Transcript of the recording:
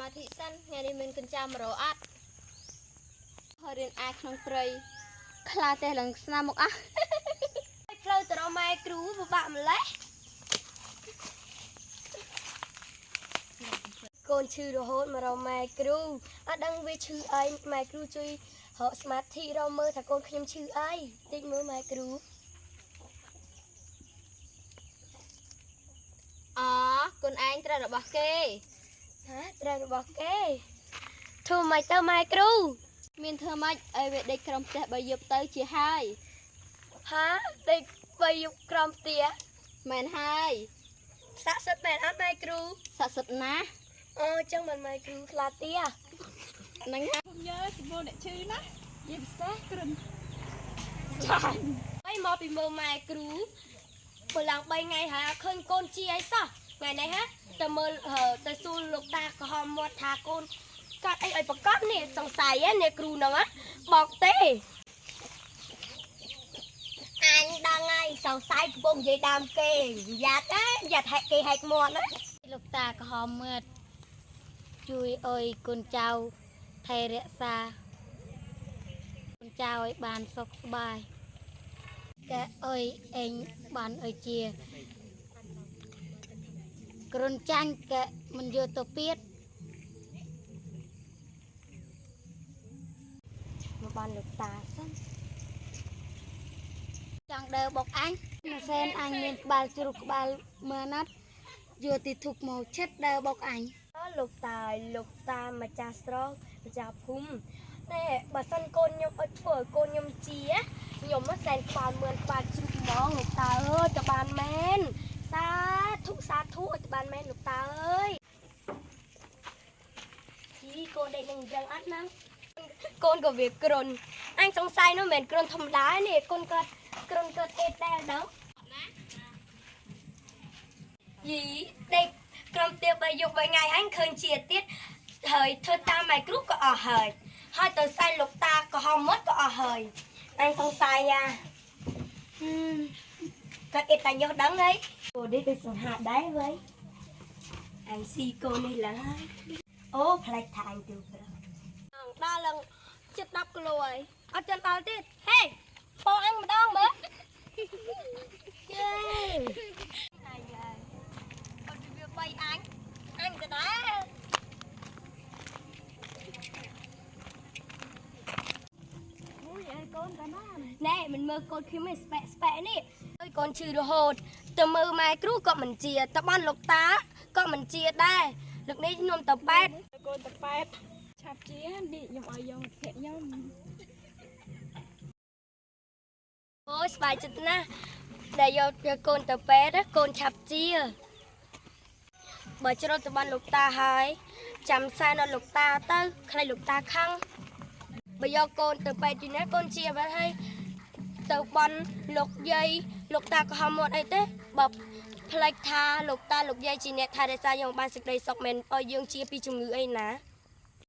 មាធិសិនថ្ងៃនេះមានកញ្ចាំមករកអត់ហើយរៀនអាក្នុងព្រៃខ្លាទេឡើងស្នាមមកអះ ផ្លូវទៅរកម៉ែគ្រូពិបាកម្លេះកូនឈឺរហូតមករកម៉ែគ្រូអត់ដឹងវាឈឺអីម៉ែគ្រូជួយរកសមាធិរកមើលថាកូនខ្ញុំឈឺអីតិចមើលម៉ែគ្រូ អគុណឯងត្រូវរបស់គេ ហាត្រូវរបស់គេធ្វើម៉េចទៅម៉ែគ្រូ មានធ្វើម៉េចឲ្យវាដេកក្រោមផ្ទះបើយប់ទៅជាហើយ ហាដេកបីយប់ក្រោមផ្ទះ មែនហើយ ស័ក្តិសិទ្ធិមែនអត់ម៉ែគ្រូ ស័ក្តិសិទ្ធិណាស់ អូចឹងមិនម៉ែគ្រូខ្លាចផ្ទះ ហ្នឹងហើយ ខ្ញុំយើសម្បូរអ្នកឈឺណាជាពិសេសគ្រុន ហើយមកពីមើលម៉ែគ្រូបើឡើង3ថ្ងៃហើយអត់ឃើញកូនជាអីសោះថ្ងៃនេះហាទៅមើលទៅសួរលោកតាក្រហមមាត់ថាកូនកាត់អីឲ្យប្រកាសនេះសង្ស័យហ៎អ្នកគ្រូហ្នឹងហ៎បោកទេអញដឹងហើយសង្ស័យកំពុងនិយាយដើមគេយ៉ាត់ណាយ៉ាត់ហែកគេហែកមាត់ណា លោកតាក្រហមມືតជួយអុយគុណចៅថែរក្សាគុណចៅឲ្យបានសុខសប្បាយកែអុយអេងបានអុយជាគ្រុនចាញ់កែមិនយកទៅពៀត មកបានលោកតាសិន ចង់ដើរបុកអញម៉ាសែនអញមានក្បាលជ្រុះក្បាលមើលណាត់យកទីធុកមកឆិតដើរបុកអញ លោកតាលោកតាម្ចាស់ស្រុកម្ចាស់ភូមិតែបើសិនកូនខ្ញុំអត់ធ្វើឲ្យកូនខ្ញុំជាខ្ញុំមកសែនក្បាលមឿនក្បាលជ្រុះហ្មងលោកតាអើយតបានមែនសាធុសាធុឲ្យតបានមែនលោកតាអើយជីកូនដេកនឹងយ៉ាងអត់ណាកូនក៏វាគ្រុនអញសង្ស័យនោះមិនមែនគ្រុនធម្មតាទេនេះកូនគាត់គ្រុនគាត់អេតែដល់យីដេកក្រុមទៀបបីយប់បីថ្ងៃអញឃើញជាទៀតហើយធ្វើតាមម៉ែគ្រូក៏អស់ហើយហើយទៅសែនលោកតាក៏ហមមាត់ក៏អស់ហើយអញសង្ស័យអាហឹមគាត់អេតាញោះដឹងហើយកូននេះដូចសង្ហាដែរវើយអញស៊ីកូននេះឡើងហើយអូផ្លេចថាអញទៅប្រុសដល់ឡើងចិត្ត10គីឡូហើយអត់ទាន់ដល់ទៀតហេពោអញម្ដងមើលយេអញហើយអត់វាបីអញអញក៏ដែរ អូយឲ្យកូនតាណា ណែមិនមើលកូនខ្ញុំឯងស្បែកស្បែកនេះអើយកូនឈឺរហូតទៅមើលម៉ែគ្រូក៏មិនជាតបានលោកតាក៏មិនជាដែរលើកនេះខ្ញុំទៅប៉ែត កូនតប៉ែតឆាប់ជានេះខ្ញុំឲ្យយកមិត្តភក្តិខ្ញុំ អូយស្បាយចិត្តណាស់ដែលយកយកកូនទៅពេទ្យណាកូនឆាប់ជាបើជ្រុលទៅបានលោកតាហើយចាំសែនដល់លោកតាទៅខ្លាចលោកតាខឹងបើយកកូនទៅពេទ្យទីណាកូនជាបាត់ហើយទៅបន់លោកយាយលោកតាក៏ហមមាត់អីទេបើផ្លេចថាលោកតាលោកយាយជាអ្នកថែរក្សាយើងបានសេចក្តីសុខមិនឲ្យយើងជាពីជំងឺអីណា